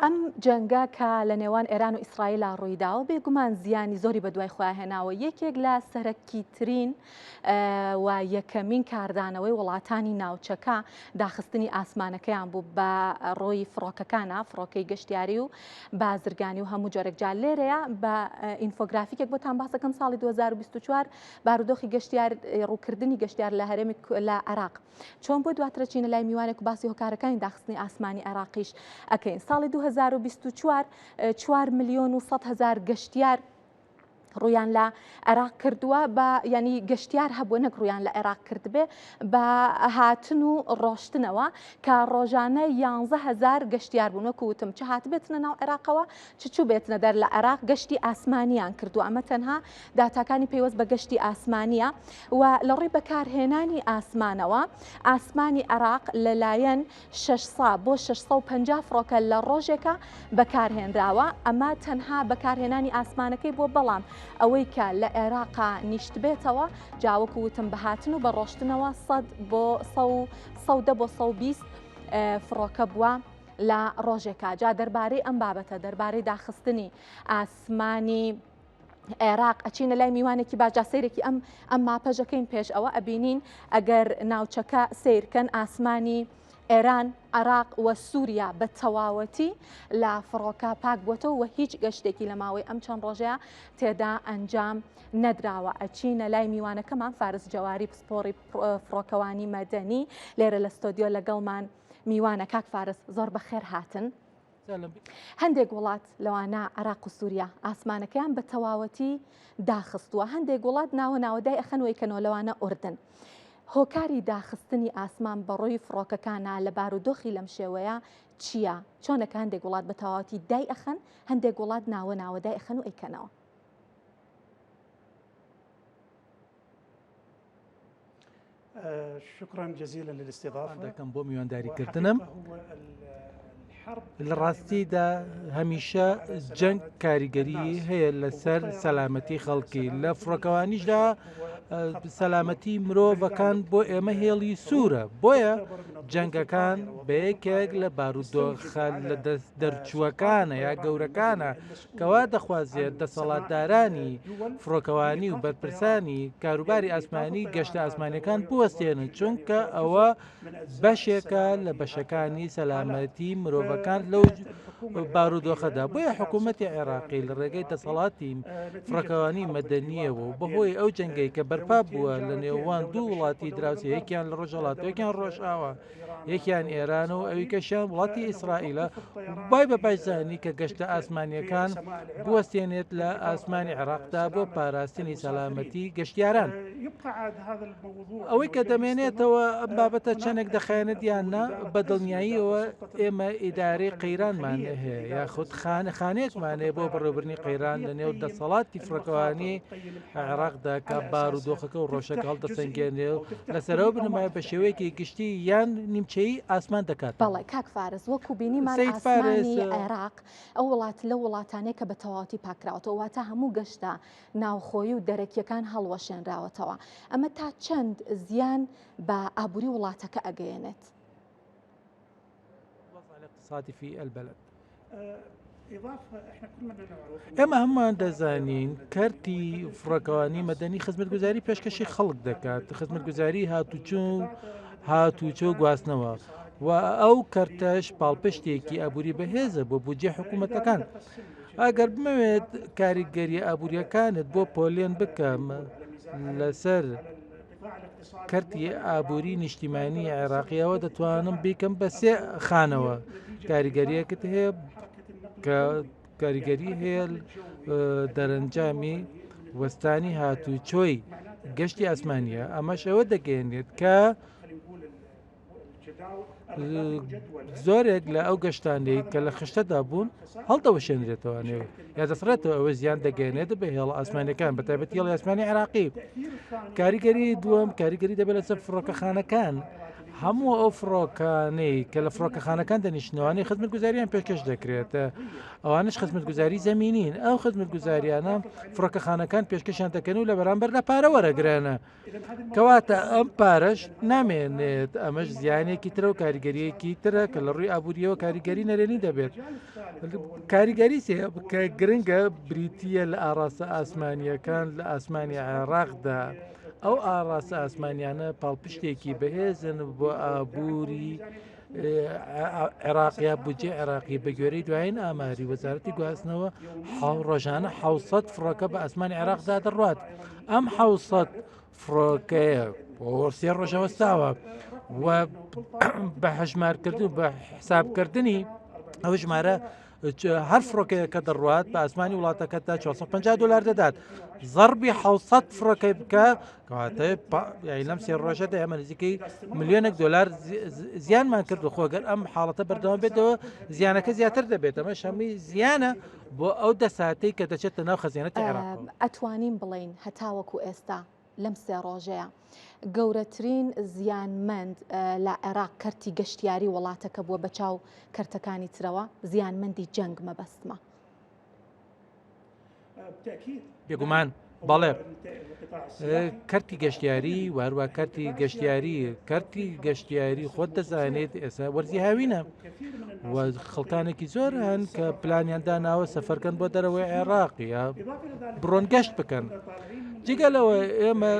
ئەم جەنگە کە لە نێوان ئێران و ئیسرائیلا ڕوویداوە بێگومان زیانی زۆری بەدوای خۆیان هێناوە یەکێک لە سەرەکیترین و یەکەمین کاردانەوەی وڵاتانی ناوچەکە داخستنی ئاسمانەکەیان بوو بە ڕۆی فڕۆکەکانە فڕۆکەی گەشتیاری و بازرگانی و هەموو جۆرێک جا لێرەیە بە ئینفۆگرافیکێک بۆتان باسەکەم ساڵی 2024 بارودۆخی گەشتیار ڕووکردنی گەشتیار لە هەرێمی لە عێراق چۆن بۆ دواترە چینە لای میوانێک و باسی هۆکارەکانی داخستنی ئاسمانی عێراقیش ئەکەین ساڵی 2024 4 ملیۆن و 100 هزار گەشتیار ڕویان لە عێراق کردووە بە ینی گەشتیار هەبووە نەک ڕویان لە عێراق کردبێ بە هاتن و ڕۆشتنەوە کە ڕۆژانە 11هزار گەشتیار بوون وەکو وتم چ هاتبێتنە ناو عێراقەوە چ چوو بێتنە دەر لە عێراق گەشتی ئاسمانیان کردووە ئەمە تەنها داتاکانی پەیوەست بە گەشتی ئاسمانیە و لە ڕووی بەکارهێنانی ئاسمانەوە ئاسمانی عێراق لەلایەن 600 بۆ 650 فڕۆکە لە ڕۆژێکە بەکارهێنراوە ئەمە تەنها بەکارهێنانی ئاسمانەکەی بووە بەڵام ئەوەی کە لە عێراقا نیشتبێتەوە جاوەکو وتم بەهاتن و بە ڕۆشتنەوە 100 بۆ 110 بۆ 120 فڕۆکە بووە لە ڕۆژێکا جا دەربارەی ئەم بابەتە دەربارەی داخستنی ئاسمانی عێراق ئەچینە لای میوانێکی باش جا سەیرێکی ئەم ئەم ماپەژەکەین پێش ئەوە ئەبینین ئەگەر ناوچەکە سیرکەن ئاسمانی ئێران عراق و سووریا بە تەواوەتی لە فڕۆکە پاک بووەتەوە و هیچ گەشتێکی لە ماوەی ئەم چەند ڕۆژەیە تێدا ئەنجام نەدراوە ئەچینە لای میوانەکەمان فارس جەواری پسپۆڕی فڕۆکەوانی مەدەنی لێرە لە ستۆدیۆ لەگەڵمان میوانە کاک فارس زۆر بەخێر هاتن. هەندێک وڵات لەوانە عراق و سووریا ئاسمانەکەیان بە تەواوەتی داخستووە هەندێک وڵات ناوە ناوەدای ئەخەن وەیکەنەوە لەوانە ئوردن. هۆکاری داخستنی ئاسمان بەڕووی فڕۆکەکانە لە بارودۆخی لەم شێوەیە چییە؟ چۆنەکە هەندێک وڵات بە تەواوەتی دای ئەخەن هەندێک وڵات ناوە ناوەدای ئەخەن و ئەیکەنەوە. شكرا جزيلا للاستضافة دەکەم بۆ میوانداریکردنم لە ڕاستیدا هەمیشە جەنگ کاریگەری هەیە لەسەر سەلامەتی خەڵکی لە فڕۆکەوانیشدا سەلامەتی مرۆڤەکان بۆ ئێمە هێڵی سوورە بۆیە جەنگەکان بە یەکێک لە بارودۆخە لە دەست دەرچووەکانە یا گەورەکانە کەوا دەخوازێت دەسەڵاتدارانی فڕۆکەوانی و بەرپرسانی کاروباری ئاسمانی گەشتە ئاسمانیەکان بوەستێنن چونکە ئەوە بەشێکە لە بەشەکانی سەلامەتی مرۆڤەکان لەو بارودۆخەدا بۆیە حکوومەتی عێراقی لە ڕێگەی دەسەڵاتی فڕۆکەوانی مەدەنیەوە و بەهۆی ئەو جەنگەی کە بەرپا بووە لە نێوان دوو وڵاتی دراوسێ یەکیان لە ڕۆژهەڵات یەکیان ڕۆژئاوا یەکیان ئێران و ئەویکەشیان وڵاتی ئیسرائیلە بای بە باش زانی کە گەشتە ئاسمانیەکان بوەستێنێت لە ئاسمانی عێراقدا بۆ پاراستنی سەلامەتی گەشتیاران. ئەوەی کە دەمێنێتەوە ئەم بابەتە چەندێک دەخایەنێت یان نا بە دڵنیاییەوە ئێمە ئیدارەی قەیرانمان هەیە یاخود خانە خانەیەکمان هەیە بۆ بەڕێوەبردنی قەیران لە نێو دەسەڵاتی فڕۆکەوانی عێراقدا کە بارودۆخەکە و ڕۆژەکە هەڵدەسەنگێنێ و لەسەرەوە بنەمای بە شێوەیەکی گشتی یان نیمچەیی ئاسمان دەکات. بەڵێ کاک فارس وەکو بینیمان ئاسمانی عێراق ئەو وڵات لەو وڵاتانەیە کە بە تەواوەتی پاکراوەتەوە واتە هەموو گەشتە ناوخۆیی و دەرەکیەکان هەڵوەشێنراوەتەوە ئەمە تا چەند زیان بە ئابووری وڵاتەکە ئەگەیەنێت؟ ئێمە هەمووان دەزانین کەرتی فڕۆکەوانی مەدەنی خزمەتگوزاری پێشکەشی خەڵک دەکات خزمەتگوزاری هاتوچۆ هاتوچۆ گواستنەوە و ئەو کەرتەش پاڵپشتێکی ئابووری بەهێزە بۆ بودجە حکوومەتەکان ئەگەر بمەوێت کاریگەریە ئابووریەکانت بۆ پۆلێن بکەم لەسەر کەرتی ئابووری نیشتیمانی عێراقیەوە دەتوانم بیکەم بە سێ خانەوە کاریگەریەکت هەیە کە کاریگەری هەیە دەرەنجامی وەستانی هاتوچۆی گەشتی ئاسمانیە ئەمەش ئەوە دەگەێنێت کە زۆرێک لە ئەو گەشتانەی کە لە خشتەدا بوون هەڵدەوەشێنرێتەوە نێو یا دەسڕێتەوە ئەوە زیان دەگەێنێت بە هێڵە ئاسمانەکان بە تایبەت هێڵی ئاسمانی عراقی کاریگەری دووەم کاریگەری دەبێت لەسەر فڕۆکەخانەکان. هەموو ئەو فڕۆکانەی کە لە فڕۆکەخانەکان دەنیشتنەوەوانەی خزمەتگوزاریان پێشکەش دەکرێت ئەوانش خزمەتگوزاری زەمینین ئەو خزمەتگوزاریانە فڕۆکەخانەکان پێشکەشیان دەکەن و لە بەرامبەردا پارە وەرەگرن. کەواتە ئەم پارەش نامێنێت ئەمەش زیانێکی ترە و کاریگەریەکی ترە کە لە ڕووی ئابوووریەوە کاریگەری نەرێنی دەبێت کاریگەری سێ کە گرنگە بریتە لە ئاراستە ئاسمانیەکان لە ئاسمانی عێراقدا ئەو ئاراستە ئاسمانیانە پاڵپشتێکی بەهێزن بۆ ئابووری عێراق یا بودجەی عێراقی بە گوێرەی دوایین ئاماری وەزارەتی گواستنەوە ڕۆژانە 600 فڕۆکە بە ئاسمانی عێراقدا دەڕوات ئەم 600 فڕۆکەیە بۆ سێ ڕۆژە وەستاوە و بە هەژمارکردن و بە حسابکردنی ئەو ژمارە هەر فڕۆکەیە کە دەڕوات بە ئاسمانی وڵاتەکەتدا 450 دلار دەدات زەربی 600 فڕۆکەی بکە کەواتە یاری لەم سێ ڕۆژەدا ئێمە نزیکەی ملیۆنێک دلار زیانمان کرد و خۆگەر ئەم حاڵەتە بەردەوام بێتەوە زیانەکە زیاتر دەبێت ئەمە شەمی زیانە بۆ ئەو دەساتەی کە دەچێتە ناو خەزێنەتی عێراق ئەتوانین بڵین هەتاوەکو ئێستا لەم سێ ڕۆژەیە گەورەترین زیانمەند لە عێراق کەرتی گەشتیاری وڵاتەکە بووە بە چاو کەرتەکانی ترەوە زیانمەندی جەنگ مەبەستمە. بێگومان بەڵێ کەرتی گەشتیاری و هەروە کەرتی گەشتیاری کەرتی گەشتیاری خۆت دەزانێت ئێستا وەرزی هاوینە و خەڵکانێکی زۆر هەن کە پلانیان داناوە سەفەرکەن بۆ دەرەوەی عێراق یا بڕۆن گەشت بکەن جگە لەوە ئێمە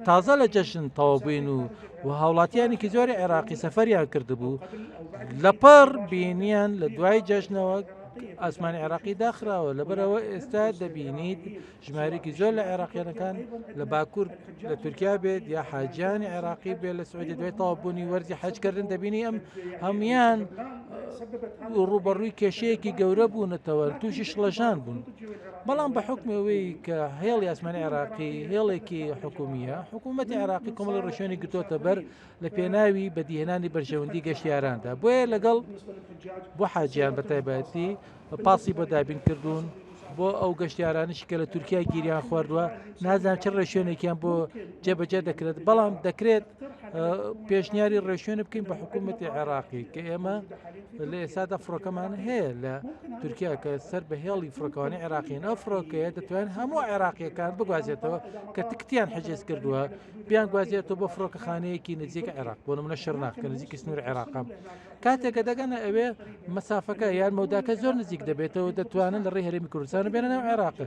تازە لە جەژن تەواو بووین و و هاوڵاتیانێکی زۆری عێراقی سەفەریان کردبوو لەپڕ بینیان لە دوای جەژنەوە ئاسمانی عێراقی داخراوە لەبەرەوە ئێستا دەبینیت ژمارێکی زۆر لە عێراقیانەکان لە باکوور لە تورکیا بێت یا حاجیانی عێراقی بێت لە سعودی دوای تەواوبوونی وەرزی حەجکردن دەبینی ئەم هەموان ڕوبەڕووی کێشەیەکی گەورە بوونەتەوە تووشی شڵەژان بوون بەڵام بە حکمی ئەوەی کە هێڵی ئاسمانی عێراقی هێڵێکی حکومیە حکوومەتی عێراقی کۆمەڵی ڕشوێنی گرتوتە بەر لە پێناوی بەدیهێنانی بەرژەوەندی گەشتیاراندا بۆیە لەگەڵ بۆ حاجیان بە تایبەتی پاسی بۆ دابین کردوون بۆ ئەو گەشتیارانیش کە لە تورکیا گیریان خواردووە نازانم چ ڕێشوێنێکیان بۆ جێبەجێ دەکرێت بەڵام دەکرێت پێشنیاری ڕێشوێنە بکەین بە حکوومەتی عێراقی کە ئێمە لە ئێستادا فڕۆکەمان هەیە لە تورکیا کە سەر بە هێڵی فڕۆکەوانی عێراقین ئەو فڕۆکەیە دەتوانێت هەموو عێراقیەکان بگوازێتەوە کە تکتیان حجز کردووە بیان گوازێتەوە بۆ فڕۆکەخانەیەکی نزیک عێراق بۆ نمونە شرناخ کە نزیکی سنوور عێراقە کاتێک کە دەگەنە ئەوێ مەسافەکە یان مەوداکە زۆر نزیک دەبێتەوە دەتوانن لە ڕێی هەرێمی کوردستان بێنە ناو عێراق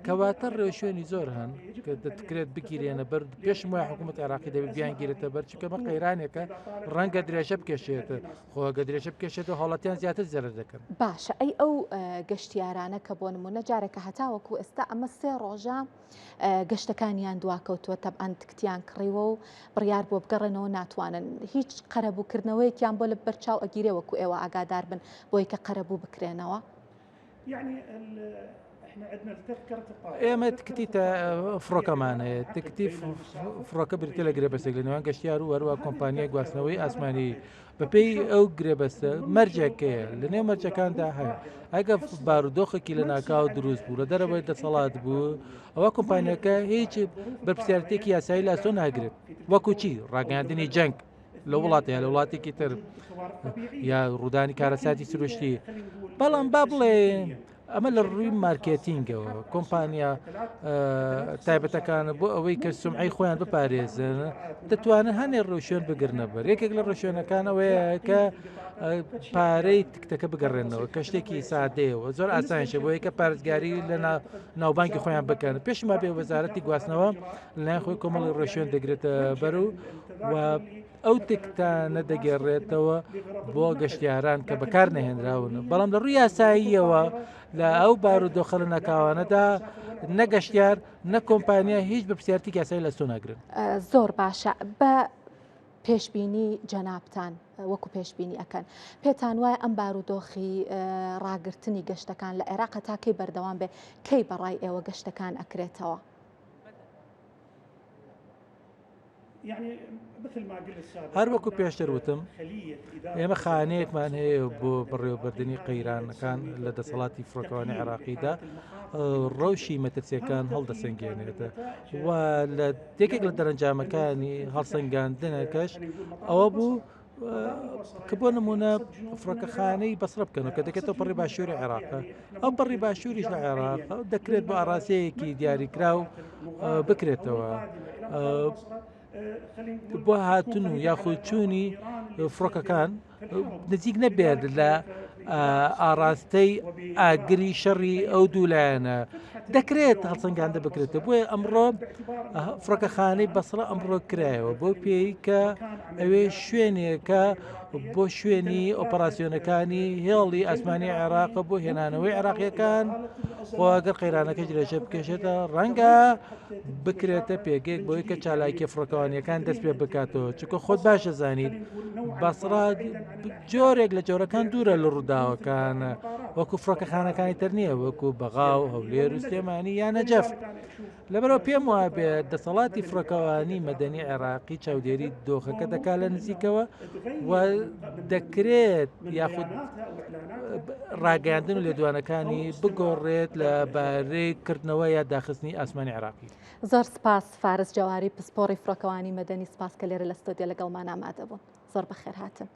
کەواتە ڕێوشوێنی زۆر هەن کە دەتکرێت بگیرێنە بەر پێشم وایە حکوومەت عێراقی دەبێت بیانگیرێتە بەر چونکە بە قەیرانێکە ڕەنگە درێژە بکێشێت خۆ گە درێژە بکێشێت و هاوڵاتیان زیاتر زەرەر دەکەن. باشە ئەی ئەو گەشتیارانە کە بۆ نمونە جارێکە هەتاوەکو ئێستا ئەمە سێ ڕۆژە گەشتەکانیان دواکەوتووە تەبعەن تکتیان کڕیوە و بڕیار بووە بگەڕێنەوە ناتوانن هیچ قەرەبووکردنەوەیەکیان بۆ لە بەرچاو ئەگیرێ وەکو ئێوە ئاگادار بن بۆی کە قەرەبوو بکرێنەوە؟ ئێمە تکتی فڕۆکەمان هەیە تکتی فڕۆکە بریتە لە گرێبەستێک لە نێوان گەشتیار و هەروە کۆمپانیای گواستنەوەی ئاسمانی بەپێی ئەو گرێبەستە مەرجێک هەیە لە نێو مەرجەکاندا هەیە ئەگە بارودۆخێکی لە ناکاو دروست بوو لە دەرەوەی دەسەڵات بوو ئەوە کۆمپانیەکە هیچ بەرپرسیارەتێکی یاسایی لە ئەستۆ ناگرێت وەکو چی ڕاگەیاندنی جەنگ لە وڵاتە یا لە وڵاتێکی تر یا ڕوودانی کارەساتی سروشتی بەڵام با بڵێ ئەمە لە ڕووی مارکێتینگەوە کۆمپانیا تایبەتەکان بۆ ئەوەی کە سومعی خۆیان بپارێزن دەتوانن هەنێ ڕێوشوێن بگرنە بەر یەکێک لە ڕێوشوێنەکان ئەوەیە کە پارەی تکتەکە بگەڕێنەوە کە شتێکی سادەیەوە زۆر ئاسانیشە بۆ یەکە پارێزگاری لە ناوبانگی خۆیان بکەن پێشما بێ وەزارەتی گواستنەوە لای خۆی کۆمەڵی ڕێوشوێن دەگرێتە بەر و و ئەو تکتانە دەگێڕێتەوە بۆ گەشتیاران کە بەکار نەهێنراون بەڵام لە ڕووی یاساییەوە لە ئەو بارودۆخە لە ناکاوانەدا نە گەشتیار نە کۆمپانیا هیچ بەرپرسیارێتی یاسایی لە ئەستۆ ناگرن. زۆر باشە بە پێشبینی جەنابتان وەکو پێشبینی ئەکەن پێتان وایە ئەم بارودۆخی ڕاگرتنی گەشتەکان لە عێراق تا کەی بەردەوام بێ کەی بەڕای ئێوە گەشتەکان ئەکرێتەوە؟ هەر وەکو پێشتر وتم ئێمە خانەیەکمان هەیە بۆ بەڕێوەبردنی قەیرانەکان لە دەسەڵاتی فڕۆکەوانی عێراقیدا ڕەوشی مەترسیەکان هەڵدەسەنگێنێت و لە یەکێک لە دەرەنجامەکانی هەڵسەنگاندنەکەش ئەوە بوو کە بۆ نمونە فڕۆکەخانەی بەسرە بکەنەوە کە دەکێتەوە پەڕی باشووری عێراق ئەو پەڕی باشووریش لە عێراق دەکرێت بۆ ئاراستەیەکی دیاریکراو بکرێتەوە بۆ هاتن و یاخود چوونی فڕۆکەکان نزیک نەبێت لە ئاراستەی ئاگری شەڕی ئەو دوو لایەنە دەکرێت هەڵسەنگاندە بکرێتەوە بۆیە ئەمڕۆ فڕۆکەخانەی بەسڕە ئەمڕۆ کرایەوە بۆ پێی کە ئەوێ شوێنێکە بۆ شوێنی ئۆپەراسیۆنەکانی هێڵی ئاسمانی عێراق بۆ هێنانەوەی عێراقیەکان خۆ ئەگەر قەیرانەکە درێژە بکێشێتە ڕەنگە بکرێتە پێگەیەک بۆی کە چالاکیە فڕۆکەوانیەکان دەست پێ بکاتەوە چونکە خۆت باش دەزانیت بەسڕا جۆرێک لە جۆرەکان دوورە لە ڕووداوەکان وەکو فڕۆکەخانەکانی تر نییە وەکو بەغا و هەولێر و سلێمانی یا نەجەف لەبەرەوە پێم وابێت دەسەڵاتی فڕۆکەوانی مەدەنی عێراقی چاودێری دۆخەکە دەکات لە نزیکەوە و دەکرێت یاخود ڕاگەیاندن و لێدوانەکانی بگۆڕێت لە بارەی کردنەوە یا داخستنی ئاسمانی عێراقی. زۆر سپاس فارس جەواری پسپۆڕی فڕۆکەوانی مەدەنی سپاس کە لێرە لە ستۆدیۆ لەگەڵمان ئامادە بوون. زۆر بەخێرهاتن.